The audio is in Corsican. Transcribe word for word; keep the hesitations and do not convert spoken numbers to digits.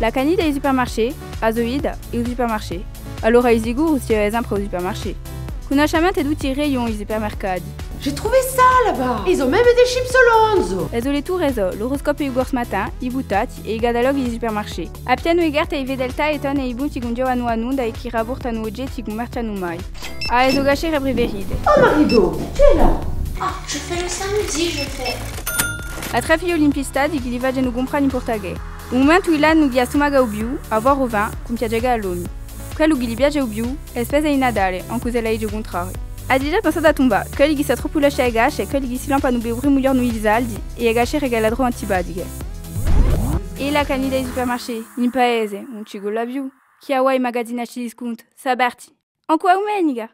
L'accanita di i supermarchés, a so vita hè u supermarché. Allora di sicuru si vede sempre à u supermarché. Cunnosciu à mente tutti i rayons di i supermercati. J'ai trouvé ça là-bas. Ils ont même des chips au lonzo. E so letture sò l'oroscopiu di u Corse Matin, i puntati è i cataloghi di i supermarchés. Hè pienu di carte di fedeltà è tone di punti chì ùn ghjovanu à nunda è chì rapportanu ogetti chì ùn marchjanu mai. Ah, e so cascere preferite. Oh, Marie-Do, tu es là. Ah, je fais le samedi, je fais. Hà trè figlioli impistati chì li facenu cumprà n'importa chè. U mumentu di l'annu chì a stumaca u più, à avà o vin, compie à ghjucà à l'omi. Quellu chì li piace u più hè spesa di Natale, ancu s'ella dice u cuntrariu. Hà digià pensatu à tumbà quelli chì sò troppu lesti à e casce è quelli chì si lampanu per u primu ghjornu di i saldi è e cascere ch'ella trova antipatiche. È l'accanita di i supermarchés, in paese, ùn ci colla più. Chì avà i magazzini di scontu, sò aperti. Ancu a dumenica!